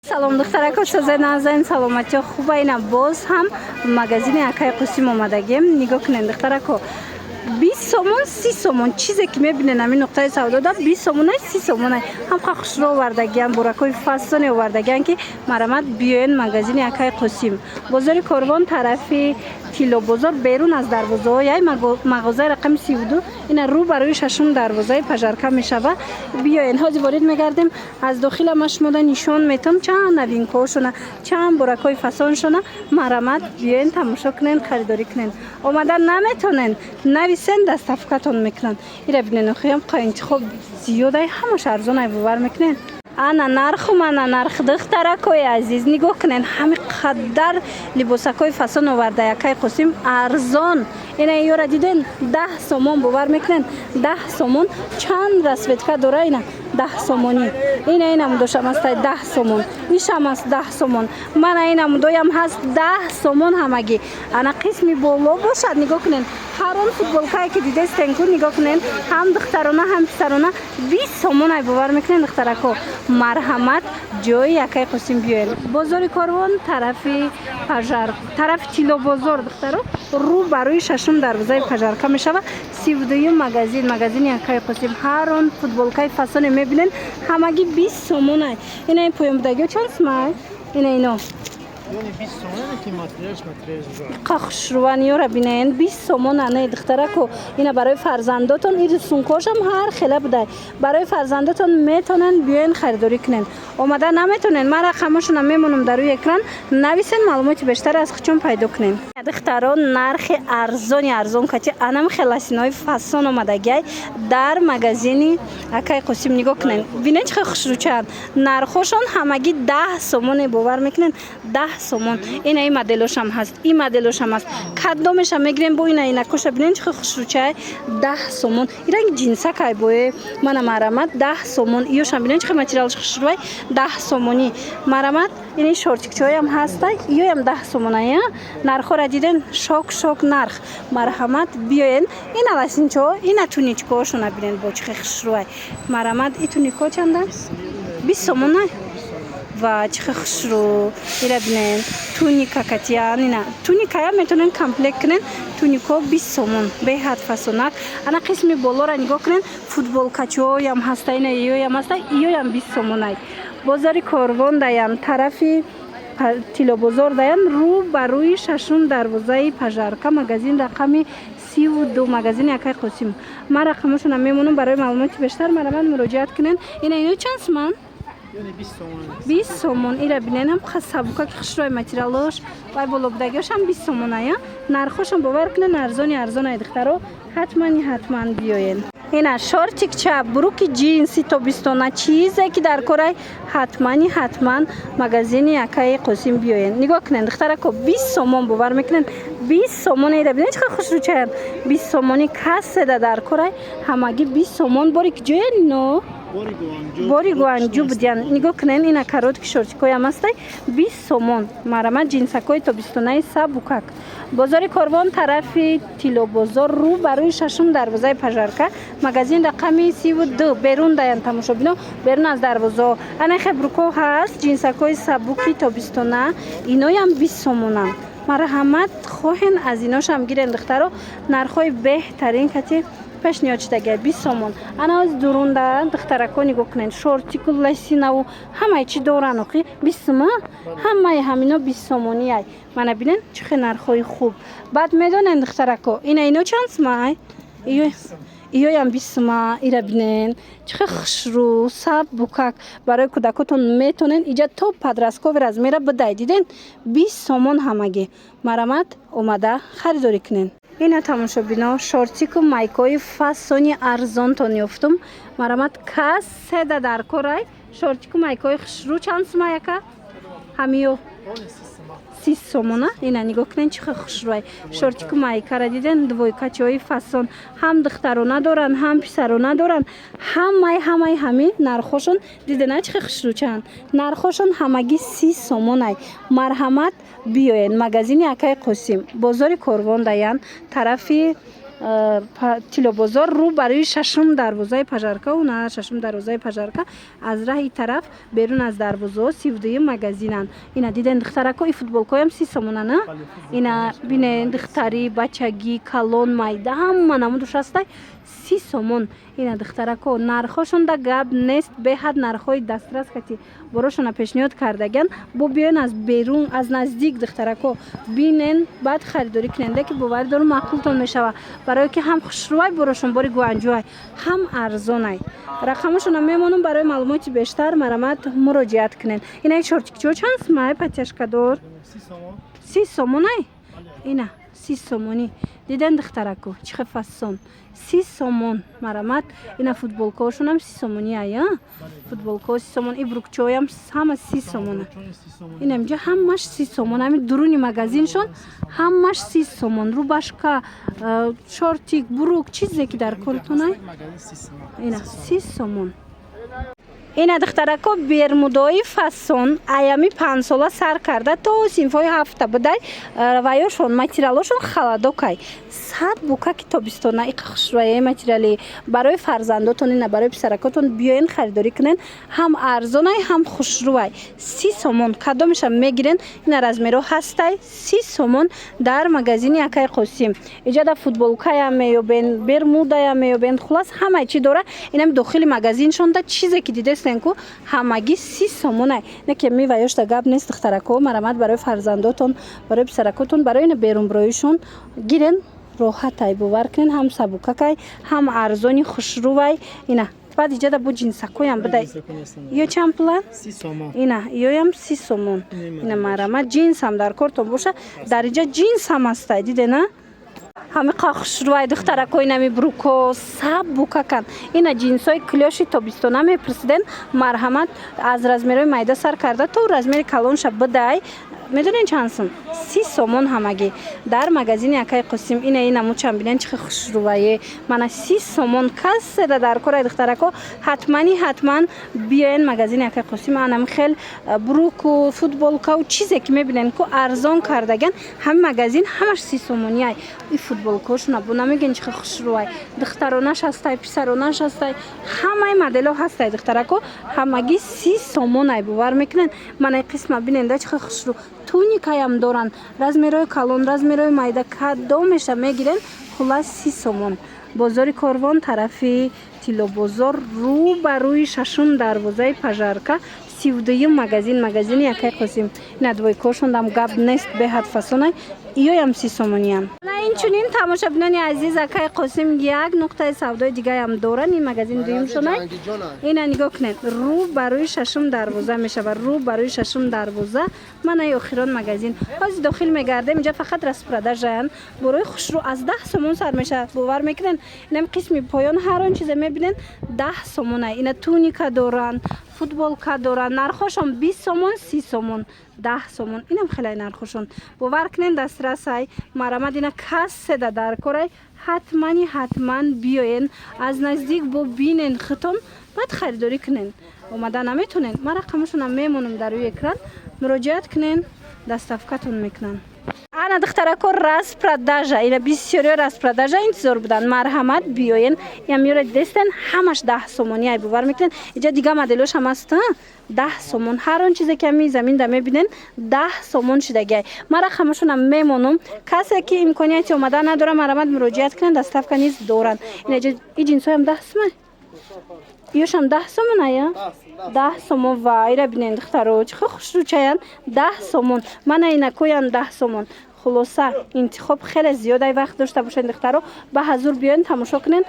Салом, духтарако, созед, назен, саломатиё хуба? Ина боз ҳам магазини акаи Қосим омадагем. Нигоҳ кунед, духтарако, 20 сомон, 30 сомон, чизе ки мебинен, ҳамин нуқтаи савдода 20 сомонай, 30 сомонай. Ҳам хушро овардагиан, буракҳои фасоне овардагиан, ки марамат, биёен магазини акаи Қосим, бозори Корвон, тарафи Тиллобозор, берун аз дарвозаҳо, яй мағозаи рақами 32, ина рӯ барои шашум дарвозаи пожарка мешава. Биёен, ҳозир ворид мегардем. Аз дохила ма шумода нишон метам чанд новинкаҳошона, чанд буракҳои фасоншона. Марамат, биёен, тамошо кунен, харидорӣ кунен. Омада наметонен, нависен, доставкатон мекунанд. Ира бинен, охиям қа интихоб зиёдай, ҳамаш арзонай, бовар мекунен? Ана нарху, мана нарх. Духтаракои азиз, нигоҳ кунен, ҳами қадар либосакҳои фасон оварда якай Қосим, арзон. Ина ёра диден, 10 сомон, бовар мекунен? 10 сомон. Чанд расцветка дора. Ина 10 сомонӣ. Ина инамудошам ҳастай, 10 сомон, ишам аст 10 сомон, мана инамудоям ҳаст, 10 сомон ҳамагӣ. Ана қисми боло бошад, нигоҳ кунен, ҳар он футболкае ки дидестен ку, нигоҳ кунен, ҳам духтарона, ҳам писарона, 20 сомонай, бовар мекунен, духтарако? Марҳамат, ҷои якай Қосим биёен, бозори Корвон, тарафи пожар, тарафи Тиллобозор, духтаро, рӯ барои шашум дарвозаи пожарка мешава, 32-юм магазин, магазини якай Қосим. Ҳар он футболкаи фасоне мебинен, ҳамагӣ 20 сомонай. Ина ин поёнбудагиё чанд сумай? Ина ино. Яъне 20 сомон, ки материалш материал зӯр. Қа хушрӯваниёра бинен, 20 сомон ане, духтарако. Ина барои фарзандотон, ин рисункошам ҳар хела будай. Барои фарзандотон метонен, биёен, харидорӣ кунен. Омада наметонен, ман рақамошона мемонам дар рӯи экран, нависен, маълумоти бештар аз худчон пайдо кунен. Духтаро, нархи арзони арзон кати анам хеласинои фасон омадагиай дар магазини акаи Қосим. Нигоҳ кунен, бинен, чӣ хел хушрӯчаанд. Нархошон ҳамагӣ 10 сомоне, бовар мекунен? 10 сомон. Ина ин моделошам ҳаст, ин моделошам ҳаст, кадомеша мегирем? Бо ина инакоша бинен, чӣ хел хушрӯчаай, 10 сомон. И ранги ҷинсакай бое. Мана, марамат, 10 сомон. Иёшам бинен, чӣ хел материалш хушрӯай, 10 сомонӣ. Марамат, ини шортикчаҳоям ҳастай, иёям 10 сомоная. Нархҳоро диден, шок шок нарх. Марҳамат, биёен. Ина лосинчаҳо, ина туничкаҳошона бинен, бо чӣ хел хушрӯай. Марамат, и туникҳо чанда? 20 сомона. Ва чӣ хел хушрӯ! Ира бинен, туника катиян, ина туникая метавонен комплект кунен. Тунико 20 сомон, беҳад фасонак. Ана қисми болоро нигоҳ кунен, футболкачоям ҳаста, ина иёям ҳаста, иёям 20 сомонай. Бозори Корвон даям, тарафи Тиллобозор даян, рӯ ба рӯи шашум дарвозаи пожарка, магазин рақами 32, магазини акаи Қосим. Ман рақамошона мемонам, барои маълумоти бештар марамат, муроҷиат кунен. Ина ино чанд суман? Яъне 20 сомон. 20 сомон. Ира биненам, сабука ки хушрӯи материалош, вай болобудагиошам 20 сомоная. Нархошам, бовар кунен, арзони арзонай. Духтаро, ҳатмани ҳатман биёен. Ина шортикча, бруки ҷинси тобистона, чизе ки дар корай, ҳатмани ҳатман магазини акаи Қосим биёен. Нигоҳ кунен, духтарако, 20 сомон, бовар мекунен? 20 сомон. Ира бинен, чӣ қадр хушрӯчаянд. 20 сомони. Каседа дар корай, ҳамагӣ 20 сомон. Бори ки ҷоян ино? Бори Гуанҷу. Бори Гуанҷу будиян. Нигоҳ кунен, ина короткий шортикоям ҳастай, 20 сомон. Марама, ҷинсакҳои тобистонаи сабукак. Бозори Корвон, тарафи Тиллобозор, рӯ ба рӯи шашум дарвозаи пожарка, магазин рақами 32. Берун даян, тамошобино, берун аз дарвозаҳо. Ана хе бруко ҳаст, ҷинсакҳои сабуки тобистона, иноям 20 сомонанд. Марҳамат, хоҳен, аз иношам гирен, духтаро, нархҳои беҳтарин кати пешниҳод шудагия, 20 сомон. Ана оз дурунда, духтарако, нигоҳ кунед, шортику, лосинаву ҳамаи чӣ доран. Охи 20 сума, ҳамаи ҳамино 20 сомонияй. Мана бинен, чӣ хел нархҳои хуб. Баъд медонен, духтарако, ина ино чанд сумай? Иёям 20 сума. Ира бинен, чӣ хел хушрӯ, сабукак. Барои кӯдакотон метонен, иҷа то подростковый размера бидай. Диден, 20 сомон ҳамагӣ. Марамат, омада харидорӣ кунен. Ина, тамошобино, шортику майкои фасони арзонтон ёфтум. Марамат, каседа дар корай, шортику майкои хушрӯ чанд сума яка ҳамиё? 30 сомона. Ина нигоҳ кунен, чӣ хел хушрӯай. Шортику майкара диден, двойкачиҳои фасон ҳам духтарона доранд, ҳам писарона доранд. Ҳамаи ҳамин нархҳошон дидена, чӣ хел хушрӯчаанд. Нархҳошон ҳамагӣ 30 сомонай. Марҳамат, биёед магазини акаи Қосим, бозори Корвон даян, тарафи Тиллобозор, рӯ барои шашум дарвозаи Пожарка. На, шашум дарвозаи Пожарка, аз раҳи тараф берун аз дарвозаҳо 32-юм магазинанд. Ина диден, духтарако, и футболкоям 30 сомона, на? Ина бинен, духтарӣ, бачагӣ, калон, майда, ҳама намудуш ҳастай, 30 сомон. Ина, духтарако, нархҳошонда гап нест, беҳад нархҳои дастрас кати борошона пешниҳод кардаган. Бо биёен аз берун, аз наздик, духтарако, бинен, баъд харидорӣ кунен, ки боварӣ дорум, маъқултон мешава, барое ки ҳам хушрӯвай борошон, бори Гуанҷуай, ҳам арзонай. Рақамошона мемонам, барои маълумоти бештар марамат муроҷиат кунен. Ина шортикчиҳо чанд сумай, подтяжкадор? 30 сомон. 30 сомонай. Ина 30 сомонӣ. Диден, духтарако, чӣ хел фасон, 30 сомон. Марамат, ина футболкаҳошонам 30 сомонӣ ая, футболкаҳо 30 сомон, и брюкчоям ҳама 30 сомона. Чони 30 сомон. Ина инҷа ҳамаш 30 сомон, ҳамин дуруни магазиншон ҳамаш 30 сомон: рубашка, шортик, брюк, чизе ки дар кортонай. Магазин 30 сомон. Ина 30 сомон. Ина, духтарако, бермудои фасон, аями 5-сола сар карда то синфҳои ҳафта будай. Ваёшон материалошон халадокай, сад букаки тобистона, иқа хушрӯяи материали барои фарзандотон. Ина барои писаракотон биёен, харидорӣ кунен, ҳам арзонай, ҳам хушрӯвай. 30 сомон кадомеша мегирен. Ина размерҳо ҳастай, 30 сомон дар магазини акаи Қосим. Иҷада футболкаям меёбен, бермудаям меёбен, хулас, ҳамаи чӣ дора. Инам дохили магазиншонда чизе ки дидестен ку, ҳамагӣ 30 сомонай. Не ки ми ваёшта гап нест, духтарако, марамат, барои фарзандотон, барои писаракотон, барои ина берунбироишон гирен, роҳатай, бовар кунен, ҳам сабукакай, ҳам арзони хушрӯвай. Ина баъд иҷада бо ҷинсакоям бидай. Ё чанд пулан? 30 сомон. Ина ёям 30 сомон. Ина марама, ҷинсам дар кортон боша, дар иҷа ҷинсам ҳастай, дидена, ҳамиқа хушрӯвай, духтарако. Инами бруко сабукакан. Ина ҷинсҳои клёши тобистона мепурсиден, марҳамат, аз размерҳои майда сар карда то размери калонша бидай. Медонед чанд сум? 30 сомон ҳамагӣ дар магазини акаи Қосим. Ина инамучам бинен, чӣ хел хушрӯвае. Мана 30 сомон. Каседа дар кораи, духтарако, ҳатмани ҳатман биёен магазини акаи Қосим. Анам хел бруку, футболкау, чизе ки мебинен ку, арзон кардаган. Ҳамин магазин ҳамаш 30 сомониай. И футболкаошона бо намегӯен, чӣ хел хушрӯвай. Духтаронаш ҳастай, писаронаш ҳастай, ҳамаи моделҳо ҳастай, духтарако, ҳамагӣ 30 сомонай, бовар мекунен? Мана қисма биненда, чӣ хел хушрӯ. Туникаям доранд, размерҳои калон, размерҳои майда, кадомеша мегирен, хулас, 30 сомон. Бозори Корвон, тарафи Тиллобозор, рӯ ба рӯи шашум дарвозаи Пожарка, 32-юм магазин, магазини акаи Қосим. Ина двойкаошондам гап нест, беҳад фасонай, иёям 30 сомониям. На, инчунин, тамошобинони азиз, акаи Қосим як нуқтаи савдои дигаям доранд. Ин магазини дуюмшонай. Ина нигоҳ кунед, рӯ ба рӯи шашум дарвоза мешавад, рӯ ба рӯи шашум дарвоза. Манаи охирон магазин. Ҳозир дохил мегардем. Инҷа фақат распродажаянд. Борои хушрӯ аз 10 сомон сар мешавад, бовар мекунед? Инам қисми поён ҳар он чизе мебинед, 10 сомона. Ина туника доранд, футболка доранд, нархҳошон 20 сомон, 30 сомон, 10 сомон. Инам хеле нархҳошон, бовар кунед, дастрасай. Марамад, ина каседа дар корай, ҳатмани ҳатман биёен, аз наздик бо бинен хитон, баъд харидорӣ кунен. Омада наметонен, ман рақамашонам мемонам дар рӯи экран, муроҷиат кунен, доставкатон мекунанд. Ана, духтарако, распродажа. Ина бисёриё распродажа интизор буданд, марҳамат, биёен. Ямёра дидестен, ҳамаш 10 сомонӣ ай, бовар мекунед? Иҷа дига моделош ҳам аст, 10 сомон. Ҳар он чизе ки ҳами заминда мебинен, 10 сомон шидагиай. Ман рақамашонам мемонам, касе ки имконияти омадан надорам, марҳамат, муроҷиат кунанд, доставка низ доранд. Инаҷа и ҷинсҳоям 10 сомон, ёшам 10 сомон ая, 10 сомон. Ва ира бинен, духтаро, чӣ хел хушрӯчаянд, 10 сомон. Мана инакоям 10 сомон. Хулоса, интихоб хеле зиёд ай. Вақт дошта бошед, духтаро, ба ҳазур биёен, тамошо кунен.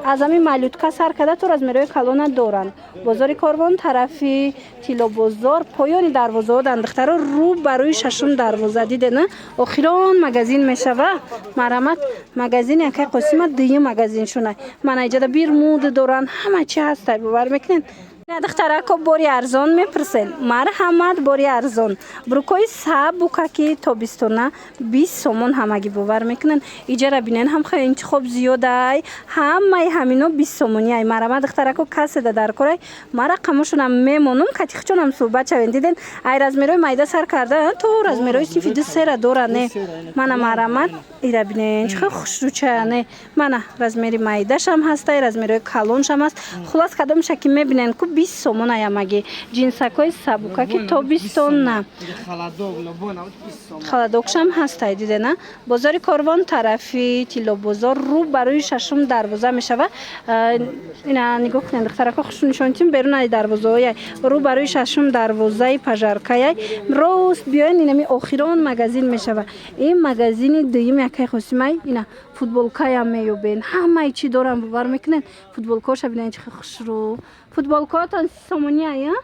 Аз ҳамин малютка сар карда то размерҳои калона доранд. Бозори Корвон, тарафи Тиллобозор, поёни дарвозаҳо дан, духтаро, рӯ ба рӯи шашум дарвоза. Дидена, охирон магазин мешава. Марҳамат, магазини акаи Қосима дуюм магазиншона. Мана иҷада бермуда доранд, ҳама чи ҳастай, бовар мекунед? На, духтарако, бори арзон мепурсен, марҳамат, бори арзон. Брюкои сабукаки тобистона 20 сомон ҳамагӣ, бовар мекунанд? Иҷара бинен, ҳам хеле интихоб зиёдай, ҳамаи ҳамино 20 сомонӣ ай. Марҳамат, духтарако, каседа дар корай, ма рақамошонам мемонам, катихчонам суҳбат шавен. Диден, ай размерои майда сар карда то размерои синфи ду сера дора, не? Мана, марҳамат, ира бинен, чӣ хел хушрӯча, не? Мана, размери майдашам ҳастай, размерои калоншам ҳаст. Хулас, кадомша ки мебинен ку, 20 сомон аямаги. Ҷинсакҳои сабукаки тобистона. Холодок, любой, на 20 сомон. Холодокшам ҳастай, дидена? Бозори Корвон, тарафи Тиллобозор, рӯ барои шашум дарвоза мешава. Ина нигоҳ кунед, духтарако, хушу нишонтим. Берунаи дарвозаояй, рӯ барои шашум дарвозаи пожаркаяй, рост биёен, инами охирон магазин мешава. Ин магазини дуюм якай Қосимай. Ина футболкаям меёбен, ҳамаи чӣ дорам, бовар мекунед? Футболкоша бинед, чӣ хушрӯ. Футболкоатон 30 сомонӣ ай, а?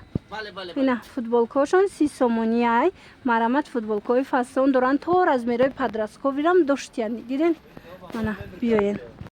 Ина футболкошон 30 сомонӣ ай. Марҳамат, футболкои фасон доранд, то размерои подростковыйрам доштиян, диден? Мана, биёен.